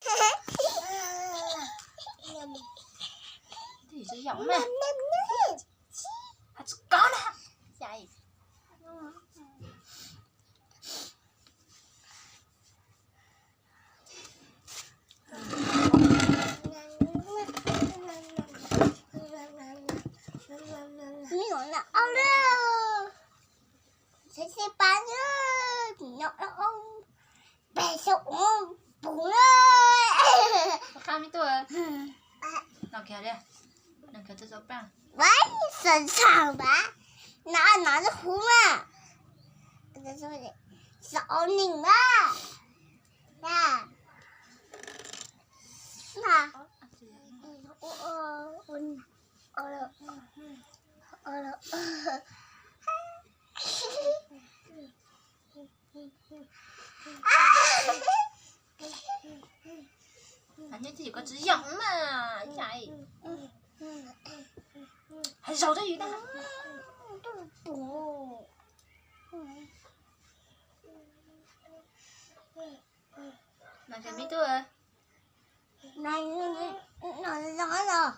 Twb yog tsis yog mas, hais tsis kov na. Ntxhais xeeb pab, peb xyaum ua puv na. Vaj, xav xav mas, no no huv mas, xav ua neeg mas, na, Nyob twj ywm koj tsis yog mas, hais zaum twj ywm tag. Mas cov me tub, no zoo los,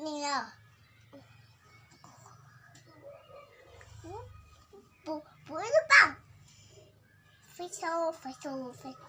nim los, puv ib lub paum, fij xau fais xau fais.